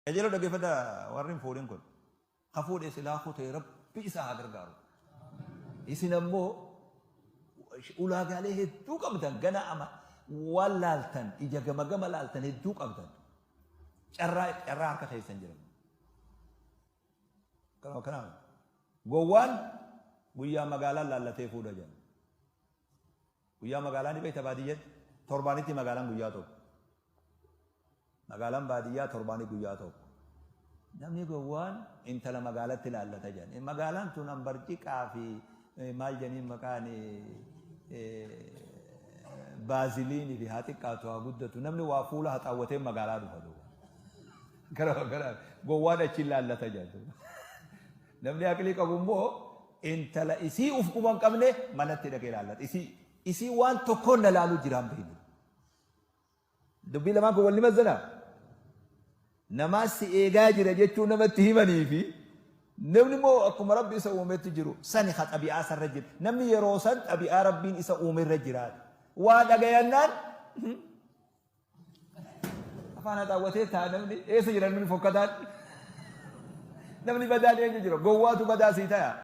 Qajeeloo dhaggeeffadhaa warri hin fuudhin kun. Ka fuudhe silaa kutee Rabbi isa haa gargaaru. Isin ammoo ulaagaalee hedduu qabdan gana ama waan laaltan ija gama gama laaltan hedduu qabdan. Carraa carraa harka keessan jira. Kanuma kanaaf gowwaan guyyaa magaalaan laallatee fuudha jedhan. Guyyaa magaalaa ni beekta baadiyyatti torbaanitti magaalaan guyyaa tokko. Magaalaan baadiyyaa torbaanii guyyaa tokko. Namni gowwaan intala magaalatti laallata jedhan. Magaalaan tun ambarciqaa fi maal jedhaniin maqaan baaziliinii fi haa xiqqaatu haa guddatu namni waa fuula haxaawwatee magaalaa dhufa duuba. Gara gara gowwaan achi laallata jedhan. Namni aqlii qabu immoo intala isii uf quba hin qabne manatti dhaqee laallata. Isii isii waan tokkoon na laaluu jiraan beeknu. Dubbii lamaan kun wal ni mazzanaa? Namaa si eegaa jira jechuun namatti himanii fi namni immoo akkuma Rabbi isa uumetti jiru sani ka xabi'aa sarra jira. Namni yeroo san xabi'aa Rabbiin isa uumerra jiraata. Waa dhagayannaan afaan haxaawwatee ta'a namni eessa jira namni fokkataan namni badaan eenyu jira gowwaatu badaa sii ta'a.